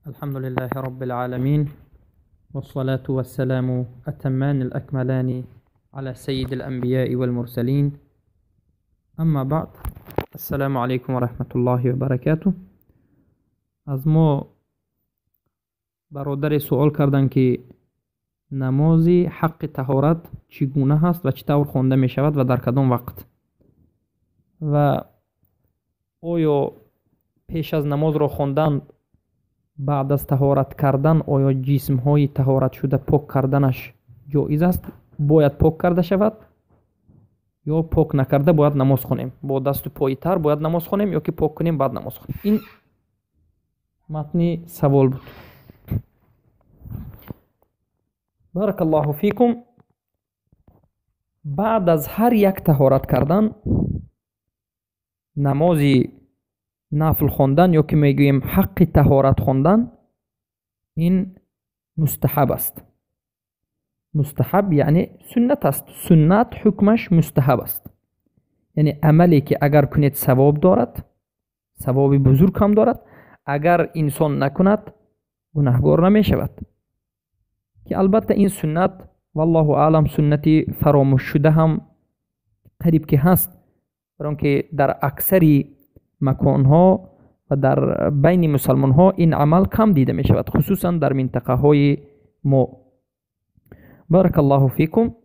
الحمد لله رب العالمين، والصلاة والسلام أتمان الأكملان على سيد الأنبياء والمرسلين، أما بعد، السلام عليكم ورحمة الله وبركاته. از ما برادر سوال کردن که نماز حق طهارت چگونه هست و چطور خوانده می شود و در کدام وقت، و آیا پیش از نماز را خواندن بعد از طهارت کردن آیا جسم های طهارت شده پاک کردنش جایز است، باید پاک کرده شود یا پاک نکرده باید نماز خونیم، با دست و پای تر باید نماز خونیم یا که پاک کنیم بعد نماز خونیم؟ این متن سوال بود. بارک الله فیکم. بعد از هر یک طهارت کردن نماز نفل خواندن یا که میگوییم حق طهارت خواندن، این مستحب است. مستحب یعنی سنت است. سنت حکمش مستحب است، یعنی عملی که اگر کنید ثواب دارد، ثواب بزرگ هم دارد، اگر انسان نکند گناهگار نمی شود. که البته این سنت والله اعلم سنتی فراموش شده هم قریب که هست، برای اینکه در اکثری مکانها و در بین مسلمان ها این عمل کم دیده می شود، خصوصا در منطقه های ما. بارک الله فیکم.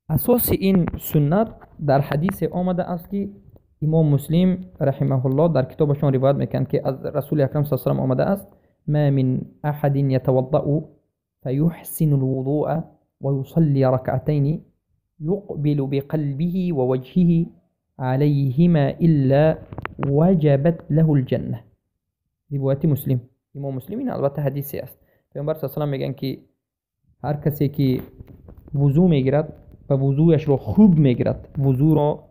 اساس این سنت در حدیث آمده است که امام مسلم رحمه الله در کتابشان روایت میکنند که از رسول اکرم صلی الله علیه و سلم آمده است: ما من احد يتوضأ فيحسن الوضوء ويصلي ركعتين يقبل بقلبه ووجهه عليهما إلا وجبت له الجنة. روایت مسلم، امام مسلم. این البته حدیثی است. پیامبر صلی الله علیه و سلم میگن که هر کسی که وضو میگیرد و وضویش را خوب میگیرد، وضو را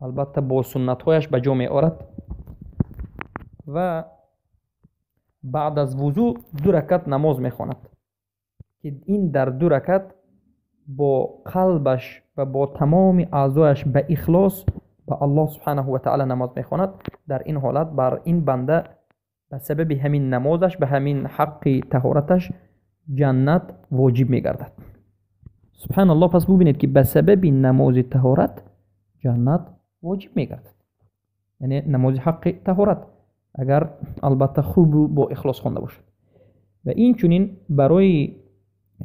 البته با سنتهایش به جا میآورد و بعد از وضو 2 رکعت نماز میخواند که این در 2 رکعت با قلبش و با تمام اعضایش به اخلاص به الله سبحانه و تعالی نماز میخواند، در این حالت بر این بنده به سبب همین نمازش، به همین حق طهارتش جنت واجب میگردد. سبحان الله. پس ببینید که به سبب نماز طهارت جنت واجب میگردد، یعنی نماز حق طهارت اگر البته خوب با اخلاص خوانده باشد. و این چنین برای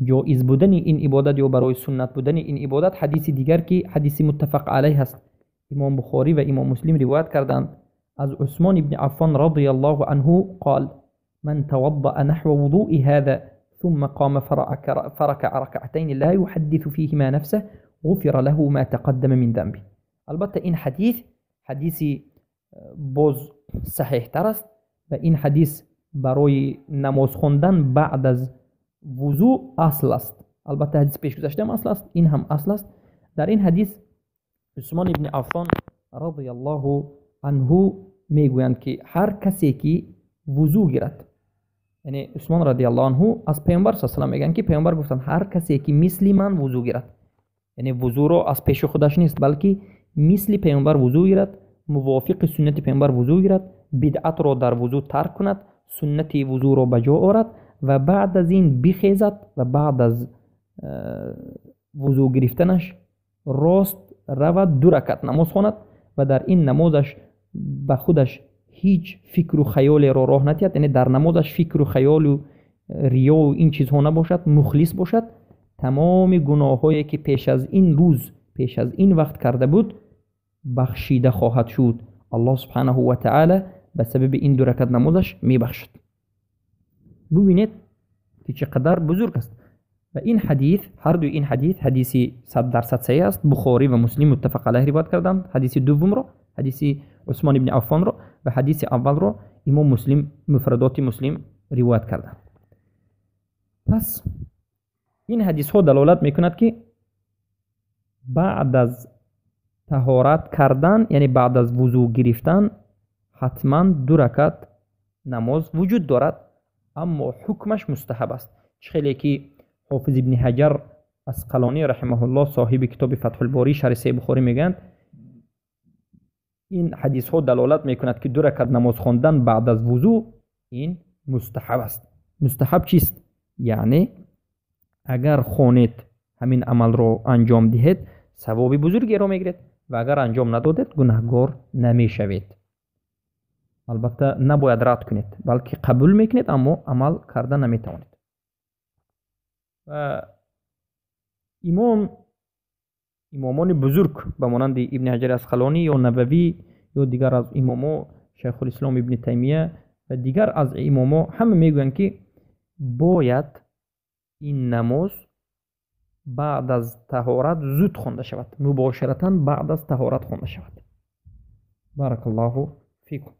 جایز بودن این عبادت یا برای سنت بودن این عبادت حدیث دیگر که حدیث متفق علیه است، امام بخاری و امام مسلم روایت کردند از عثمان بن عفان رضی الله عنه قال: من توضأ نحو وضوء هذا ثم قام فركع ركعتين لا يحدث فيهما نفسه غفر له ما تقدم من ذنبه. البته این حدیث حدیث باز صحیح تر است و این حدیث برای نماز خواندن بعد از وضوع اصل است. البته حدیث پیش گذشته هم اصل است، این هم اصل است. در این حدیث عثمان ابن عفان رضی الله عنه میگویند که هر کسی که وضو گیرد، یعنی عثمان رضی الله عنه از پیامبر صلی الله علیه و سلم میگن که پیامبر گفتند هر کسی که مثل من وضو گیرد، یعنی وضو رو از پیش خودش نیست بلکه مثل پیامبر وضو گیرد، موافق سنت پیامبر وضو گیرد، بدعت را در وضو ترک کند، سنت وضو را به جا آورد و بعد از این بخیزد و بعد از وضو گرفتنش راست رود 2 رکعت نماز خواند و در این نمازش به خودش هیچ فکر و خیال را راه ندهد، یعنی در نمازش فکر و خیال و ریا و این چیزها نباشد، مخلص باشد، تمام گناههایی که پیش از این روز، پیش از این وقت کرده بود بخشیده خواهد شد. الله سبحانه و تعالی به سبب این 2 رکعت نمازش میبخشد. ببینید که چقدر بزرگ است. و این حدیث، هر دو این حدیث حدیثی 100% صحیح است. بخاری و مسلم متفق علیه روایت کردند. حدیث دوم رو، حدیث عثمان ابن عفان رو و حدیث اول رو امام مسلم مفردات مسلم روایت کردند. پس این حدیث ها دلالت میکند که بعد از طهارت کردن، یعنی بعد از وضو گرفتن، حتما 2 رکعت نماز وجود دارد، اما حکمش مستحب است. خیلی که حافظ ابن حجر عسقلانی رحمه الله صاحب کتاب فتح الباری شرح صحیح بخاری میگند این حدیث ها دلالت میکند که 2 رکعت نماز خواندن بعد از وضو این мустаҳаб аст. Мустаҳаб чист? Яъне агар хонед, ҳамин амалро анҷом диҳед, савоби бузургеро мегиред ва агар анҷом надодед, гунаҳгор намешавед. Албатта набояд рад кунед, балки қабул мекунед, аммо амал карда наметавонед. Ва имомони бузург ба монанди Ибни Ҳаҷари Асқалонӣ ё Нававӣ ё дигар аз имомо, Шайхулислом Ибни Таймия ва дигар аз имомо ҳама мегӯянд, ки бояд ин намоз баъд аз таҳорат зуд хонда шавад, мубоширатан баъд аз таҳорат хонда шавад. Баракаллоҳу фикум.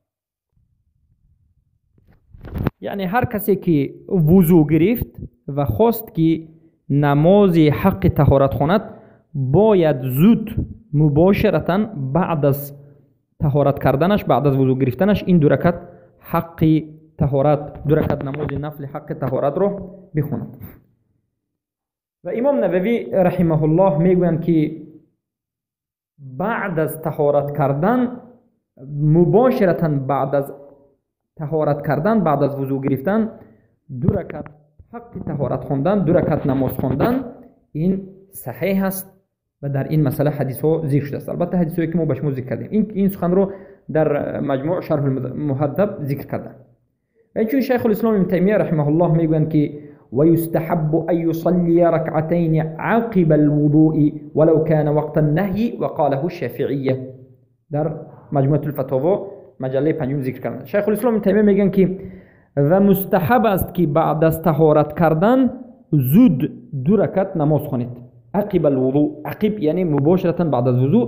Яъне ҳар касе ки вузӯ гирифт ва хост ки намози ҳаққи таҳорат хонад, бояд зуд мубоширатан баъд аз таҳорат карданаш, баъд аз вузӯ гирифтанаш ин ду ракат ҳаққи таҳорат, ду ракат намози нафли ҳаққи таҳоратро бихонад. Ва имом Нававӣ раҳимаҳуллоҳ мегӯянд, ки баъд аз таҳорат кардан, мубоширатан баъд аз таҳорат кардан, баъд аз вузӯ гирифтан, ду ракат ҳаққи таҳорат хондан, ду ракат намоз хондан ин саҳеҳ аст ва дар ин масъала ҳадисҳо зикр шудааст. Албатта ҳадисҳое ки мо ба шумо зикр кардем, ин суханро дар маҷмӯъ Шарҳ Муҳаддаб зикр карданд. Ва инчунин Шайхулислом Ибни Таймия раҳимаҳуллоҳ мегӯянд, ки ويستحب أن يصلي ركعتين عقب الوضوء ولو كان وقت النهي وقاله الشافعية. در مجموعة الفتاوى مجله پنجم ذکر کردند. شیخ الاسلام ابن تیمیه میگن که و مستحب است که بعد از طهارت کردن زود دو رکعت نماز خوانید. عقب الوضوء، عقب یعنی مباشرتا بعد از وضوء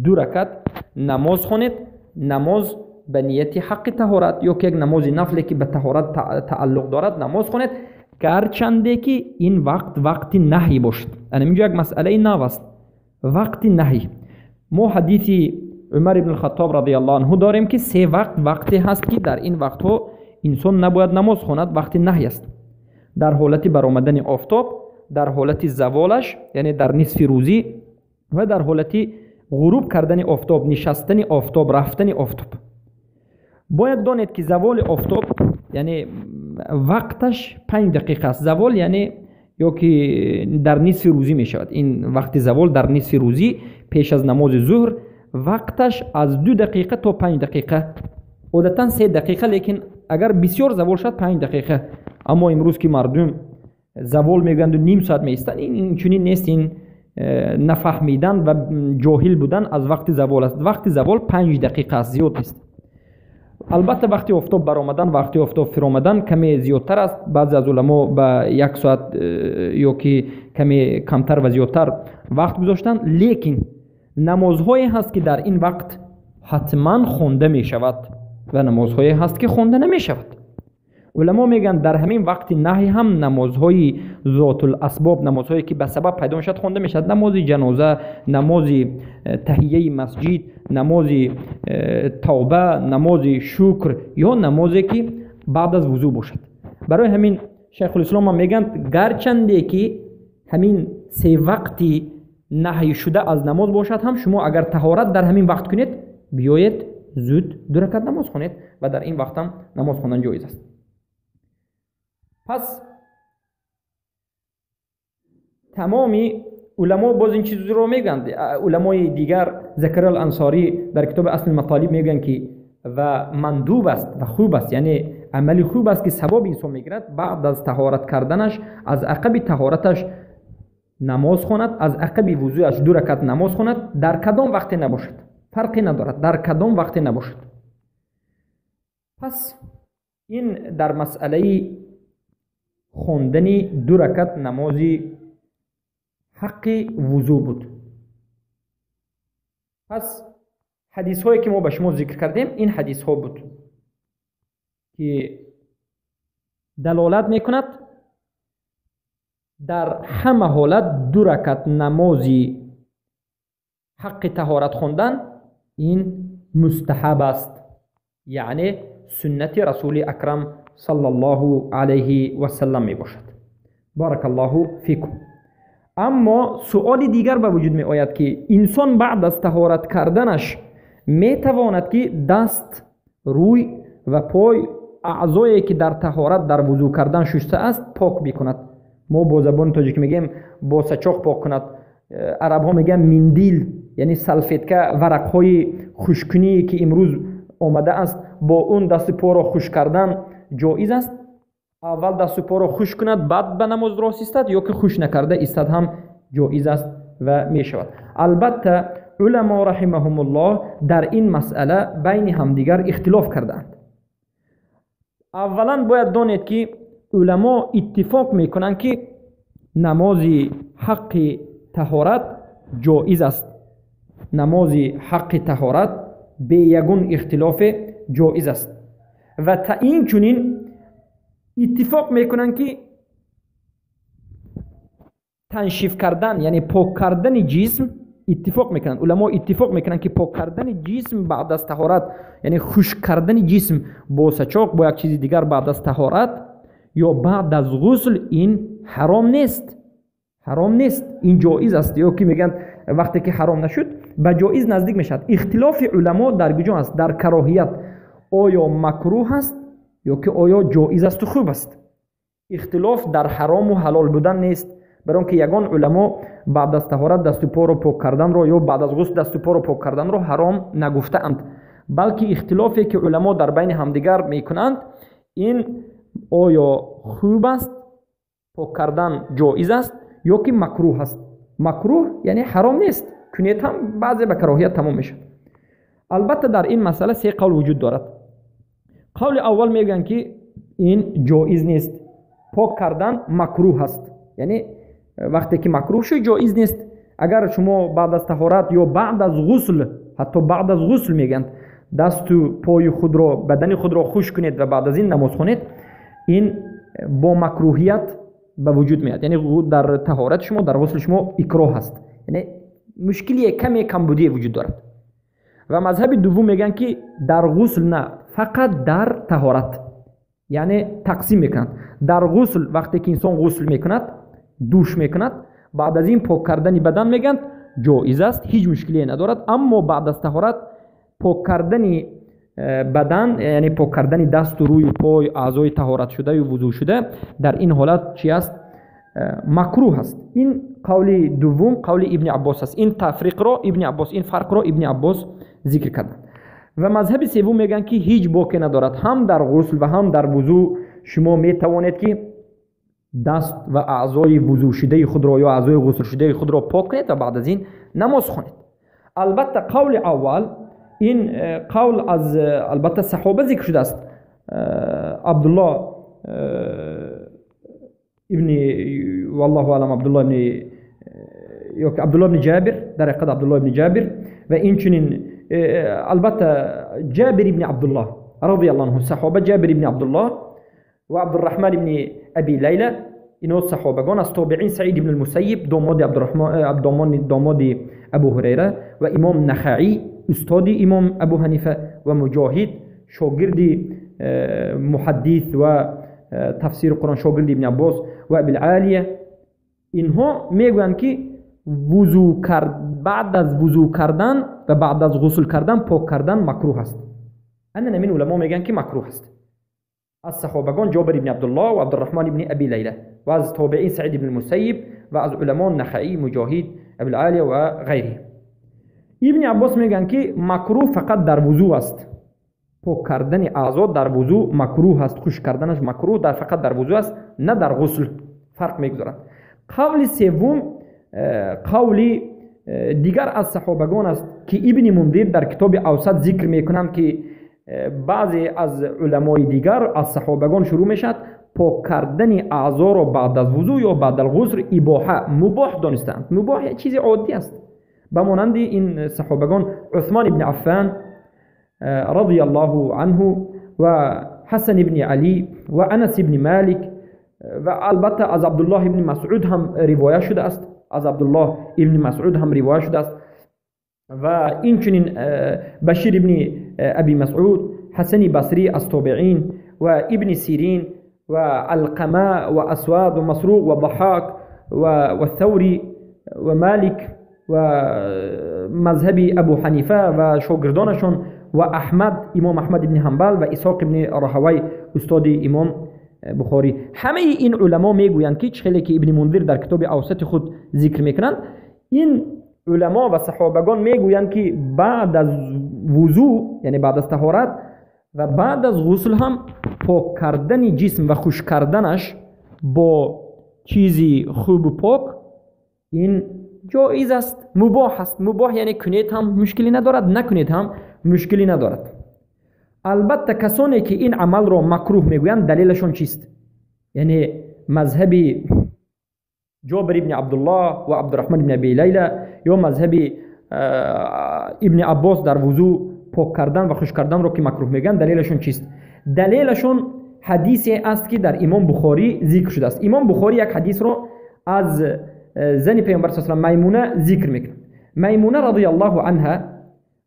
دو رکعت نماز خوانید. نماز به نیت حق طهارت یا که یک نماز نفلی که به طهارت تعلق دارد نماز خوانید، гарчанде ки ин вақт вақти наҳй бошад. Ана инҷо як масъалаи нав аст, вақти наҳй. Мо ҳадиси Умар ибн Хаттоб радиаллоҳу анҳу дорем, ки се вақт вақте ҳаст, ки дар ин вақтҳо инсон набояд намоз хонад, вақти наҳй аст. Дар ҳолати баромадани офтоб, дар ҳолати заволаш, яъне дар нисфи рӯзӣ, ва дар ҳолати ғуруб кардани офтоб, нишастани офтоб, рафтани офтоб. Бояд донед, ки заволи офтоб, яъне вақташ 5 дақиқа аст. Завол яъне ё ки дар нисфи рӯзӣ мешавад. Ин вақти завол дар нисфи рӯзӣ пеш аз намози зуҳр вақташ аз 2 дақиқа то 5 дақиқа, одатан 3 дақиқа, лекин агар бисёр завол шавад 5 дақиқа. Аммо имрӯз ки мардум завол мегӯянду ним соат меистанд, ин чунин нест. Ин нафаҳмидан ва ҷоҳил будан аз вақти завол аст. Вақти завол 5 дақиқа аст, зиёд нест. Албатта вақти офтоб баромадан, вақти офтоб фиромадан каме зиёдтар аст. Баъзе аз уламо ба як соат ё ки каме камтар ва зиёдтар вақт гузоштанд, лекин намозҳое ҳаст, ки дар ин вақт ҳатман хонда мешавад ва намозҳое ҳаст, ки хонда намешавад. Уламо мегӯянд, дар ҳамин вақти наҳй ҳам намозҳои зотул асбоб, намозҳое ки ба сабаб пайдо мешавад, хонда мешавад. Намози ҷаноза, намози таҳияи масҷид, намози тавба, намози шукр ё намозе ки баъд аз вузӯ бошад. Барои ҳамин Шайхулислом ҳам мегӯянд, гарчанде ки ҳамин се вақти наҳй шуда аз намоз бошад ҳам, шумо агар таҳорат дар ҳамин вақт кунед, биёед зуд ду ракат намоз хонед ва дар ин вақт ҳам намоз хондан ҷоиз аст. Пас тамоми уламо боз ин чизро мегӯянд. Уламои дигар, Закария Ансорӣ дар китоби Асли Матолиб мегӯянд, ки ва мандуб аст ва хуб аст, яъне амали хуб аст, ки савоби инсон мегирад, баъд аз таҳорат карданаш аз ақаби таҳораташ намоз хонад, аз ақаби вузӯяш ду ракат намоз хонад, дар кадом вақте набошад, фарқе надорад, дар кадом вақте набошад. Пас ин дар масъалаи хондани ду ракат намози ҳаққи вузӯ буд. Пас ҳадисҳое ки мо ба шумо зикр кардем, ин ҳадисҳо буд, ки далолат мекунад дар ҳама ҳолат ду ракат намози ҳаққи таҳорат хондан ин мустаҳаб аст, яъне суннати Расули Акрам саллаллоҳу алайҳи васаллам мебошад. Баракаллоҳу фикум. Аммо суоли дигар ба вуҷуд меояд, ки инсон баъд аз таҳорат карданаш метавонад, ки даст, рӯй ва пой аъзое ки дар таҳорат, дар вузӯ кардан шуста аст, пок бикунад. Мо бо забони тоҷикӣ мегӯем бо сачоқ пок кунад, арабҳо мегӯянд миндил, яъне салфетка, варақҳои хушкуние ки имрӯз омада аст, бо он дасту поро хушк кардан ҷоиз аст. Аввал дасту поро хушк кунад, баъд ба намоз рост истад, ё ки хушк накарда истад ҳам ҷоиз аст ва мешавад. Албатта уламо раҳимаҳумуллоҳ дар ин масъала байни ҳамдигар ихтилоф кардаанд. Аввалан бояд донед, ки уламо иттифоқ мекунанд, ки намози ҳаққи таҳорат ҷоиз аст. Намози ҳаққи таҳорат бе ягон ихтилофе ҷоиз аст. Ва инчунин иттифоқ мекунанд, ки таншиф кардан, яъне пок кардани ҷисм, иттифоқ мекунанд. Уламо иттифоқ мекунанд, ки пок кардани ҷисм баъд аз таҳорат, яъне хушк кардани ҷисм бо сачоқ, бо як чизи дигар баъд аз таҳорат ё баъд аз ғусл, ин ҳаром нест. Ҳаром нест, ин ҷоиз аст. Ё ки мегӯянд, вақте ки ҳаром нашуд, ба ҷоиз наздик мешавад. Ихтилофи уламо дар куҷо аст? Дар кароҳият. Оё макрӯҳ аст ё ки оё ҷоиз асту хуб аст? Ихтилоф дар ҳарому ҳалол будан нест, барои он ки ягон уламо баъд аз таҳорат дасту поро пок карданро ё баъд аз ғусл дасту поро пок карданро ҳаром нагуфтаанд, балки ихтилофе ки уламо дар байни ҳамдигар мекунанд, ин оё хуб аст, пок кардан ҷоиз аст ё ки макрӯҳ аст. Макрӯҳ яъне ҳаром нест, кунед ҳам баъзе ба кароҳият тамом мешавад. Албатта дар ин масъала се қавл вуҷуд дорад. Қавли аввал мегӯянд, ки ин ҷоиз нест, пок кардан макрӯҳ аст, яъне вақте ки макрӯҳ шуд, ҷоиз нест. Агар шумо баъд аз таҳорат ё баъд аз ғусл, ҳатто баъд аз ғусл мегӯянд, дасту пои худро, бадани худро хушк кунед ва баъд аз ин намоз хонед, ин бо макрӯҳият ба вуҷуд меояд, яъне дар таҳорати шумо, дар ғусли шумо икроҳ ҳаст, яъне мушкилие, каме камбудие вуҷуд дорад. Ва мазҳаби дуввум мегӯянд, ки дар ғусл на, фақат дар таҳорат, яъне тақсим мекунанд. Дар ғусл, вақте ки инсон ғусл мекунад, душ мекунад, баъд аз ин пок кардани бадан, мегӯянд, ҷоиз аст, ҳеҷ мушкилие надорад. Аммо баъд аз таҳорат пок кардани бадан, яъне пок кардани дасту рӯю пой, аъзои таҳоратшудаю вузӯшуда, дар ин ҳолат чи аст? Макрӯҳ аст. Ин қавли дуввум қавли Ибни Аббос аст. Ин тафриқро Ибни Аббос, ин фарқро Ибни Аббос зикр карданд. Ва мазҳаби севум мегӯянд, ки ҳеҷ боке надорад, ҳам дар ғусл ва ҳам дар вузӯ шумо метавонед, ки даст ва аъзои вузӯшудаи худро ё аъзои ғуслшудаи худро пок кунед ва баъд аз ин намоз хонед. Албатта қавли аввал, ин қавл аз албатта саҳоба зикр шудааст, Абдуллоҳ ибни, валлоҳу алам, Абдуллоҳ ибни ё Абдуллоҳ ибни Ҷабир, дар ҳақиқат Абдуллоҳ ибни Ҷабир ва инчунин албатта Ҷабир ибни Абдуллоҳ радиаллоҳу анҳу, саҳоба Ҷабир ибни Абдуллоҳ ва Абдурраҳман ибни Аби Лайла, ино саҳобагон. Аз тобеин Саид ибни Мусайиб, домоди Абдурраҳмон, домоди Абу Ҳурайра, ва имом Нахаӣ, устоди имом Абу Ҳанифа, ва Муҷоҳид, шогирди муҳаддис ва тафсири Қуръон, шогирди Ибни Аббос, ва Абилалия, инҳо мегӯянд, ки вузӯ кард, баъд аз вузӯ кардан ва баъд аз ғусл кардан пок кардан макрӯҳ аст. Ана намин уламо мегӯянд, ки макрӯҳ аст. Аз саҳобагон Ҷобир ибни Абдуллоҳ ва Абдурраҳмон ибни Аби Лайла ва аз тобеин Саид ибни Мусайиб ва аз уламо Нахаӣ, Муҷоҳид, Абилалия ва ғайриҳ. Ибни Аббос мегӯянд, ки макрӯҳ фақат дар вузӯ аст. Пок кардани аъзо дар вузӯ макрӯҳ аст, хушк карданаш макрӯҳ дар фақат дар вузӯ аст, на дар ғусл, фарқ мегузоранд. Қавли севум қавли дигар аз саҳобагон аст, ки Ибни Мундир дар китоби Авсат зикр мекунанд, ки баъзе аз уламои дигар аз саҳобагон шурӯъ мешавад, пок кардани аъзоро баъд аз вузӯ ё баъд ал ғусл ибоҳа, мубоҳ донистаанд. Мубоҳ як чизи оддӣ аст. Ба монанди ин саҳобагон Усмон ибни Аффан радиаллоҳу анҳу ва Ҳасан ибни Алӣ ва Анас ибни Малик, ва албатта аз Абдуллоҳ ибни Масъуд ҳам ривоя шудааст, аз Абдуллоҳ ибни Масъуд ҳам ривоя шудааст, ва инчунин Башир ибни Аби Масъуд, Ҳасани Басрӣ аз тобеин, ва Ибни Сирин ва Алқама ва Асвад ва Масруқ ва Даҳак ва Thawри ва Малик ва мазҳаби Абу Ҳанифа ва шогирдонашон Ва Аҳмад, имом Аҳмад ибни Ҳанбал ва Исҳоқ ибни Раҳавай, устоди имом Бухорӣ, ҳамаи ин уламо мегӯянд, ки чӣ хеле ки Ибни Мунзир дар китоби Авсати худ зикр мекунанд, ин уламо ва саҳобагон мегӯянд, ки баъд аз вузӯ, яъне баъд аз таҳорат ва баъд аз ғусл ҳам пок кардани ҷисм ва хушк карданаш бо чизи хубу пок ин ҷоиз аст, мубоҳ аст. Мубоҳ яъне кунед ҳам мушкилӣ надорад, накунед ҳам мушкилӣ надорад. Албатта, касоне ки ин амалро макрӯҳ мегӯянд, далелашон чист? Яъне мазҳаби Ҷобир ибни Абдуллоҳ ва Абдурраҳмон ибни Аби Лайла ё мазҳаби Ибни Аббос дар вузӯ пок кардан ва хушк карданро ки макрӯҳ мегӯянд, далелашон чист? Далелашон ҳадисе аст, ки дар имом Бухорӣ зикр шудааст. Имом Бухорӣ як ҳадисро аз зани паёмбар с Маймуна зикр мекунад. Маймуна радиаллоҳу анҳа,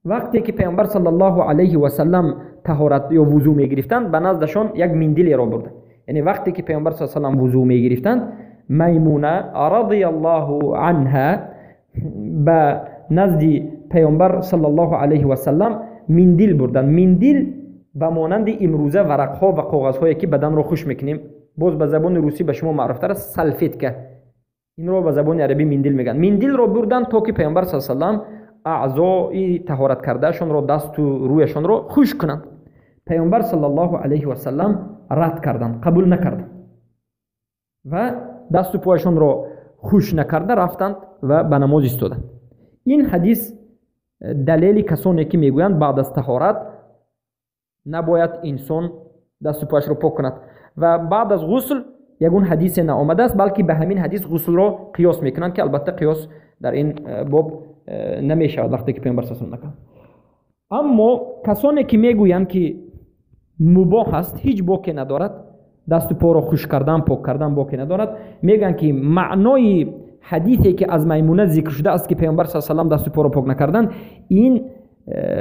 вақте ки паёмбар саллаллоҳу алайҳи васаллам таҳорат ё вузӯ мегирифтанд, ба наздашон як миндилеро бурданд. Яъне вақте ки паёмбар с салам вузӯ мегирифтанд, Маймуна радиаллоҳу анҳа ба назди паёмбар саллаллоҳу алайҳи васаллам миндил бурданд. Миндил ба монанди имрӯза варақҳо ва коғазҳое, ки баданро хушк мекунем, боз ба забони русӣ ба шумо маъруфтар аст салфетка, инро ба забони арабӣ миндил мегӯянд. Миндилро бурданд, то ки паёмбар с салам аъзои таҳорат кардаашонро, дасту рӯяшонро хушк кунанд. Паёмбар саллаллоҳу алайҳи васаллам рад карданд, қабул накарданд ва дасту пояшонро хушк накарда рафтанд ва ба намоз истоданд. Ин ҳадис далели касоне, ки мегӯянд, баъд аз таҳорат набояд инсон дасту пояшро пок кунад ва баъд аз ғусл ягон ҳадисе наомадааст, балки ба ҳамин ҳадис ғуслро қиёс мекунанд, ки албатта қиёс дар ин боб намешавад, вақте ки паёмбар с накард. Аммо касоне ки мегӯянд, ки мубоҳ аст, ҳеҷ боке надорад, дасту поро хушк кардан, пок кардан боке надорад, мегӯянд, ки маънои ҳадисе, ки аз Маймуна зикр шудааст, ки паёмбар с салам дасту поро пок накарданд, ин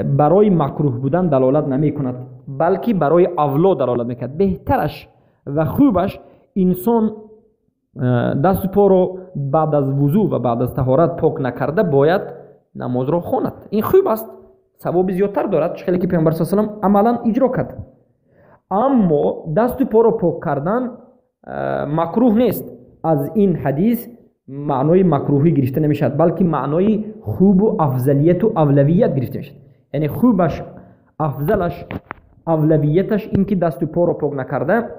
барои макрӯҳ будан далолат намекунад, балки барои авло далолат мекунад. Беҳтараш ва хубаш инсон дасту поро баъд аз вузӯ ва баъд аз таҳорат пок накарда бояд намозро хонад. Ин хуб аст, савоби зиёдтар дорад, чӣ хеле ки паёмбар с салам амалан иҷро кард. Аммо дасту поро пок кардан макрӯҳ нест. Аз ин ҳадис маънои макрӯҳӣ гирифта намешавад, балки маънои хубу афзалияту авлавият гирифта мешавад. Яъне хубаш, афзалаш, авлавияташ ин ки дасту поро пок накарда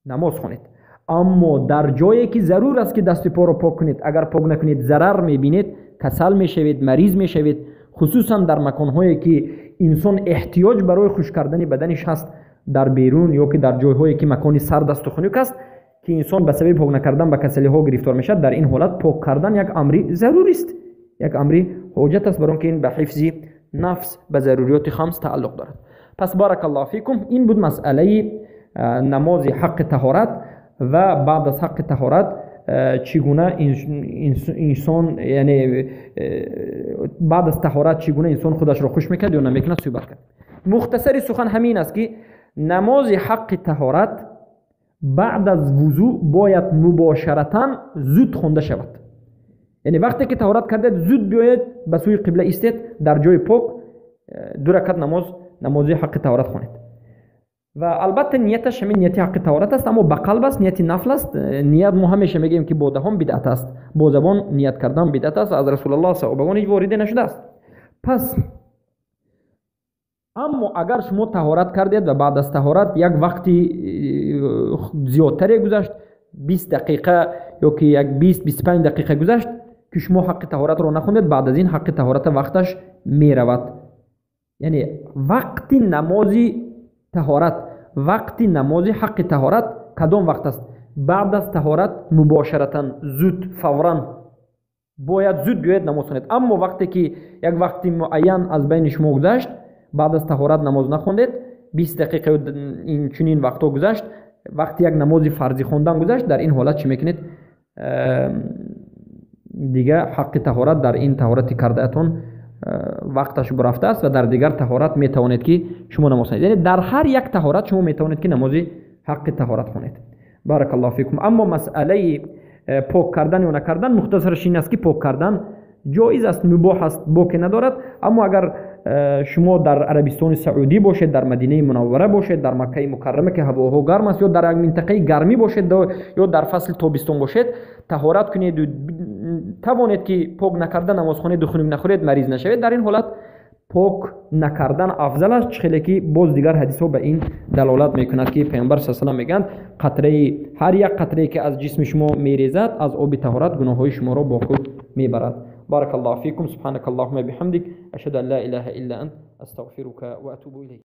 намоз хонед. Аммо дар ҷое ки зарур аст, ки дасту поро пок кунед, агар пок накунед, зарар мебинед, касал мешавед, мариз мешавед, хусусан дар маконҳое ки инсон эҳтиёҷ барои хушк кардани баданиш ҳаст, дар берун ё ки дар ҷойҳое ки макони сард асту хунук аст, ки инсон ба сабаби пок накардан ба касалиҳо гирифтор мешавад, дар ин ҳолат пок кардан як амри зарурист, як амри ҳоҷат аст, барон ки ин ба ҳифзи нафс, ба заруриёти хамс тааллуқ дорад. Пас, баракаллоҳу фикум, ин буд масъалаи намози ҳаққи таҳорат ва баъд аз ҳаққи таҳорат чӣ гуна инсон, яъне баъд аз таҳорат чӣ гуна инсон худашро хушк мекунад ё намекунад, суҳбат кард. Мухтасари сухан ҳамин аст, ки намози ҳаққи таҳорат баъд аз вузӯ бояд мубошаратан зуд хонда шавад. Яъне вақте ки таҳорат кардед, зуд биёед, ба сӯи қибла истед, дар ҷои пок ду ракат намоз, намози ҳаққи таҳорат хонед. Ва албатта, нияташ ҳамин нияти ҳаққи таҳорат аст, аммо ба қалб аст, нияти нафл аст. Ният мо ҳамеша мегӯем, ки бо даҳон бидъат аст, бо забон ният кардан бидъат аст, аз Расулаллоҳ, саҳобагон ҳеҷ вориде нашудааст. Пас, аммо агар шумо таҳорат кардед ва баъд аз таҳорат як вақти зиёдтаре гузашт, 20 дақиқа ё ки як 20-25 дақиқа гузашт, ки шумо ҳаққи таҳоратро нахондед, баъд аз ин ҳаққи таҳората вақташ меравад. Яъне вақти намози таҳорат, вақти намози ҳаққи таҳорат кадом вақт аст? Баъд аз таҳорат мубошаратан, зуд, фавран бояд зуд биёед, намоз хонед. Аммо вақте ки як вақти муайян аз байни шумо гузашт, баъд аз таҳорат намоз нахондед, 20 дақиқа инчунин вақтҳо гузашт, вақти як намози фарзӣ хондан гузашт, дар ин ҳолат чӣ мекунед? Дига ҳаққи таҳорат дар ин таҳорати кардаатон вақташ бурафтааст ва дар дигар таҳорат метавонед, ки шумо намоз хонед. Яъне дар ҳар як таҳорат шумо метавонед, ки намози ҳаққи таҳорат хонед. Баракаллоҳу фикум. Аммо масъалаи пок кардан ё накардан, мухтасараш ин аст, ки пок кардан ҷоиз аст, мубоҳ аст, боке надорад. Аммо агар Шумо дар Арабистони Саудӣ бошед, дар Мадинаи Мунаввара бошед, дар Маккаи Мукаррама, ки ҳавоҳо гарм аст, ё дар як минтақаи гармӣ бошед, ё дар фасли тобистон бошед, таҳорат кунеду тавонед, ки пок накарда намоз хонеду хунук нахӯред, мариз нашавед, дар ин ҳолат пок накардан афзал аст. Чӣ хеле ки боз дигар ҳадисҳо ба ин далолат мекунад, ки Паёмбар с салам мегӯянд: қатраи, ҳар як қатрае, ки аз ҷисми шумо мерезад аз оби таҳорат, гуноҳҳои шуморо бо худ мебарад. بارك الله فيكم. سبحانك اللهم بحمدك، أشهد أن لا إله إلا أنت، أستغفرك وأتوب إليك.